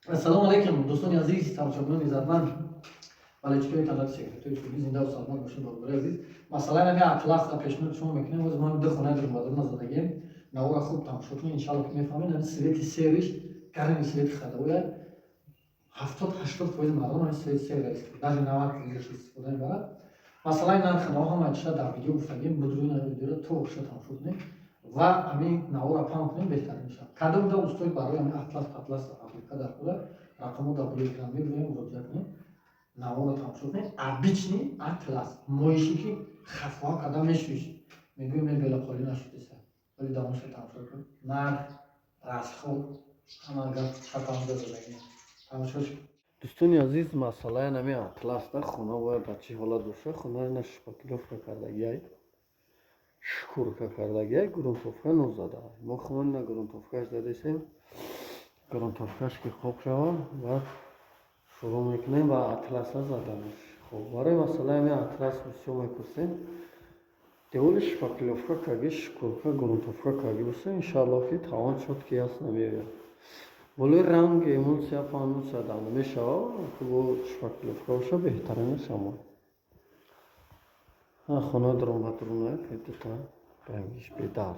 Ассалому алайкум, дӯстони азиз, тамошобинони иззатманд, болельщикои канали Секретҳои Чӯбӣ, зинда ва саломат бошед, бародари азиз. Масалан, ҳамин атласро пешниҳод шумо мекунем. Боз мо ду хонаи дурбадурна задагем. Навора хуб тамошо кунед, иншалло ки мефаҳмед. Ҳамин цвети серыйш, гарми цвети ходовоя, 70-80% мардум ҳамин цвети серый, даже 90%аш истифода мебарад. Масалаи нархи наво ҳама чиша дар видео гуфтагем, будруи видеоро то охиша тамошо кунед ва ҳамин навора паҳн кунед, беҳтарин мешавад. Кадом да устои барои ҳамин атлас патлас аплика дар худа рақамҳо дар болои экран мебинем, муроҷиат кунед, навора тамошо кунед. Обычный атлас моиши ки хафоа карда мешӯиш, мегӯем мебела қолӣ нашудеса, вале давомша тамошо кунед. Нарх, расход, ҳама гап чапамда задагӣ тамошош. Дӯстони азиз, масъалаи ҳамин атлас да хона бояд дар чӣ ҳолат бошад? Хонаро на шпаклёвка кардагиай, шкурка кардагиай, грунтовка нозада. Мо хона на грунтовкаш дадесем, грунтовкаш ки хок шавад, баъд шурӯъ мекунем ба атласа заданаш. Хоб, барои масъалаи ҳамин атлас бисёр мепурсем. Деволи шпаклёвка карги, шкурка, грунтовка карги боша, иншаалло ки тавон чётки яст намеояд. Болои ранг эмулсия памулсия да намешавад, бо шпаклёвка боша беҳтаринаш ҳамон. Хона даромад руна дута рангиш бедар.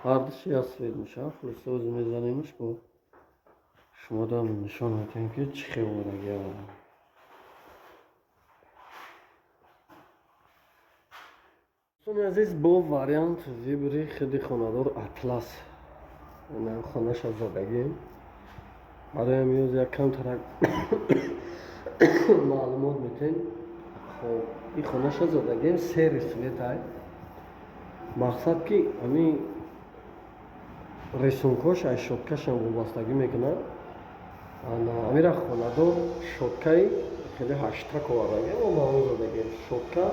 Ҳардуш як цвет мешавад. Хулоса, оз мезанемаш, бо шумо дам нишон медиҳем, ки чӣ хел омадагиа. Дӯстони азиз, бо вариант выбори худи хонадор атлас хонаша задагем. Барои ҳамин як камтарак маълумот метем. Хоб, ин хонаша задагем серый цветай. Мақсад ки ҳамин рисункош аз щёткашам вобастагӣ мекунад. Ҳамира хонадор щёткаи хеле ҳаштак овардагем, мо ба он задагем. Щётка,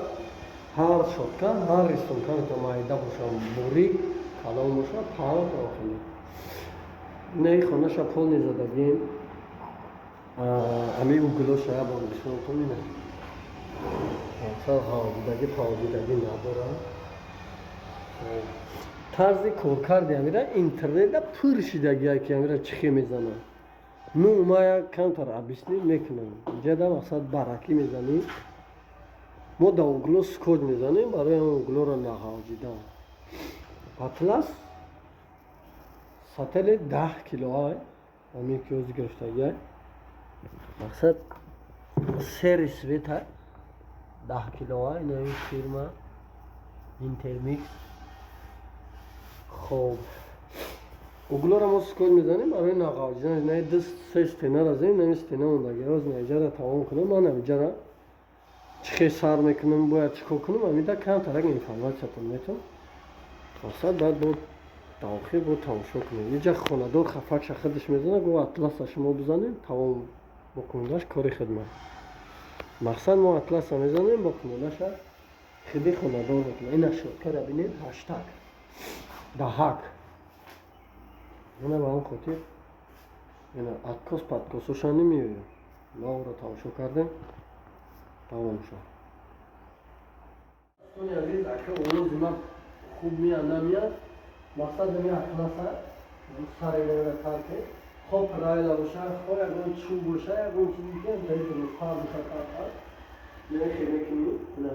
ҳар щётка, ҳар рисунка метавон майда боша, бурик, калон боша, паҳн охили. Ина ин хонаша полный задагем. Ҳамин углоша як бор нишонатон ина. Мақсад ғавзидагӣ, павзидагӣ надорад. Тарзи коркарди ҳамира интернетда пур шидагия, ки ҳамира чӣ хел мезанад. Ну, ма як камтар объяснить мекунам. Инҷа мақсад баракӣ мезанӣ. Мо дар угло скотч мезанем барои ҳамон углоро нағавзидан. Атлас сателли 10 килоай, ҳамин ки ҳозир гирифтагиай. Мақсад серый цветай, 10 килоай, ина фирма Интермикс. Хоб, углоро мо скотч мезанем барои нағавзидан. Ина ду се стенара зем, ин стена мондагиа. Ҳозир инҷара тамом кунам, ман ҳаминҷара чӣ хел сар мекунам, бояд чӣ кор кунам, ҳаминда камтарак информатсиятон метавон. Мақсад баъд бо дар бо тамошо кунем. Инҷа хонадор хафакша худаш мезанад, гӯ атласа шумо бизанем, тамом, боқимондааш кори хидмат. Мақсад мо атласа мезанем, боқимондаша худи хонадор мекунад. Ина щёткара бинед, ҳаштак даҳак. Ина ба он хотир ина откос подкосоша намеояд. Мо ӯро тамошо кардем, тамом шуд. Дӯстони азиз, ака овози ман хуб меяд, намеяд? Мақсад ҳамин атласа сари инро тар кунед. Хо правила боша, хо ягон чӯб боша, ягон чизе ки ҳамтари дурусттар боша, тартар. Ина хел мекунӣ, ина.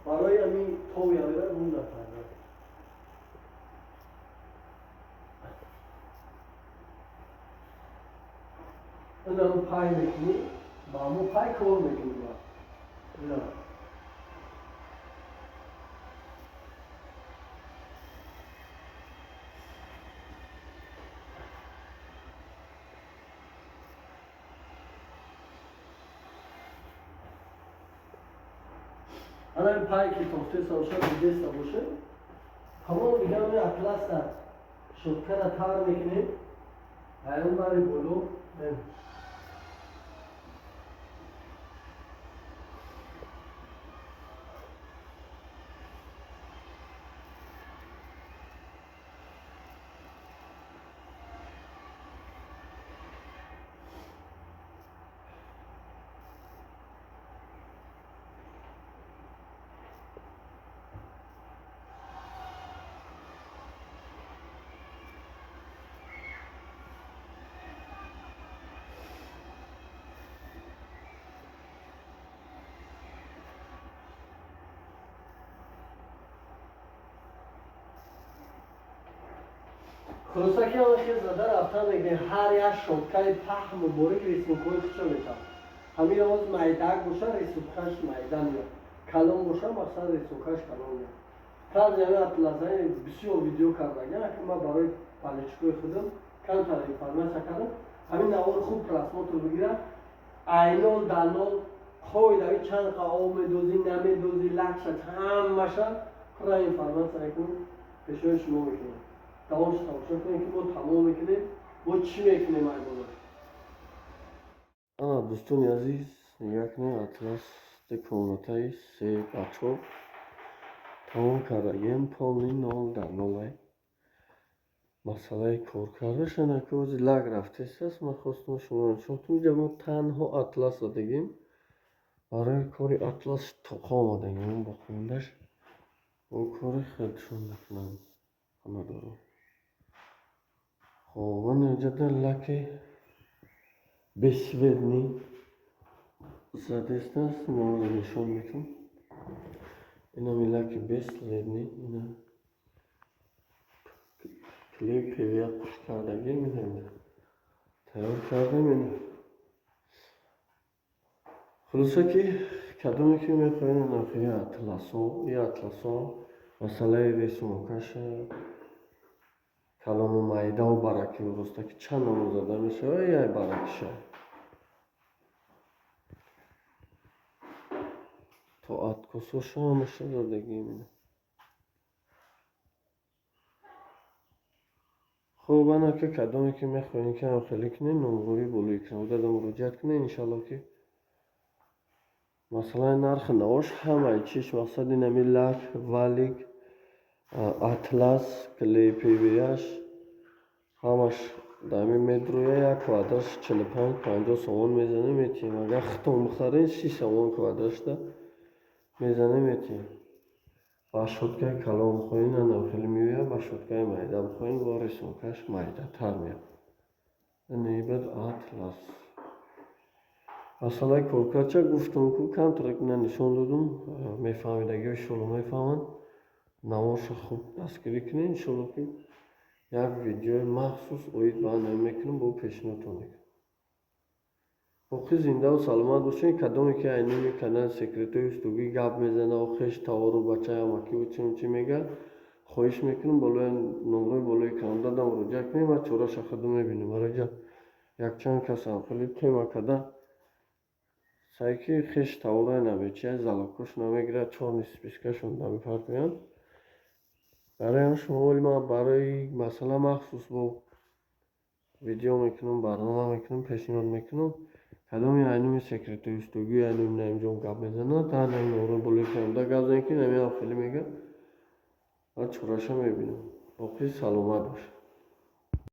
Барои ҳамин тови ҳамира рӯ накарда. Ина пай мекунӣ, ба ҳамон пай кор мекунӣ. Ина. Ана ин пай ки тофтеса боша, дидеса боша, тамом, дига ҳамин атласа щёткара тар мекунем, аён бари боло. Хулоса ки ҳама хел зада рафтан мегирем, ҳар як щёткаи паҳму борик рисункҳои худшо метавад. Ҳамин оз майдаак боша, рисункаш майда меяд, калон боша, мақсад, рисункаш калон меяд. Тарзи ҳамин атласаи бисёр видео кардагиам, ки ман барои подписчикои худам камтар информация кардам. Ҳамин навор хуб просмотр бигирад, ай нол да нол қоидави чанд қа об медозӣ, намедозӣ, лакша, ҳамаша пурра информация мекунам, пешои шумо мекунам. Давомш тамошо кунем, ки мо тамом мекунем, мо чӣ мекунем ай боло. Ана, дӯстони азиз, нигоҳ кунед, атлас ду комнатаи 3 ба 4 тамом кардагием, полный нол дар нолай. Масъалаи кор кардаша наки лак рафтесааст, ман хостам шуморо нишон кунам. Инҷа мо танҳо атлас задагем. Барои кори атлас тоқа омадагем, боқимондаш бо кори худшон мекунанд ҳамадоро. Хоб, ана инҷада лаки бесцветный задестааст, мо нишон мекунам. Инами лаки бесцветный, ина клей ПВА қуш кардагим, ина тайёр кардем ина. Хулоса ки кадоме ки мехоҳед, нархи атласо, и атласо, масъалаи рисункаша, калону майдаву баракӣ роста ки чанд намуд зада мешавад, яй баракиша. То откосоша ҳамаша задагием ина. Хуб, ана ки кадоме ки мехоҳем ки ҳамхелӣ кунед, номгӯи болои экран муроҷиат кунед, иншалло ки масъалаи нархи навош ҳамаи чиш, мақсад, инами лак, валик, атлас, клей ПВАш ҳамаш дар ҳамин медроя, як квадраш 45-50 сомон мезанем, метиҳем. Агар хитон бихарем, 30 сомон квадрашда мезанем, метиҳем. Ба щёткаи калон бихоҳед, ана хеле меояд, ба щёткаи майда бихоҳед, бо рисункаш майдатар меяд. Ина баъд атлас. Масъалаи коркардча гуфтам ку, камтар ина нишон додум, мефаҳмидагиҳо иншоалло мефаҳманд. Наворша хуб дастгирӣ кунед, иншоалло ки як видеои махсус оид ба ана мекунам, бо пешниҳодтон мекунам. Боқӣ зиндаву саломат бошед. Кадоме ки айними канали секретҳои устугӣ гап мезанад, хеш тавору бачаи амакиву чӣ мегӯяд, хоҳиш мекунам, болои номрои болои экран додам муроҷиат кунед, ман чораша худам мебинам. Барои ҷа якчанд касам хеле тема када сай ки хеш таворай намечия, залогкош намегирад, чёрный спискашон намепартоянд. Барои ҳам шумо вале ман барои масъала махсус бо видео мекунам, барнома мекунам, пешниҳод мекунам. Кадоми айнуми секретҳои устугӣ, айнуми наимҷон гап мезанад, дар номрои болои экран гап занед, ки намеам хеле мегӯяд, ман чораша мебинам. Боқӣ саломат бошед.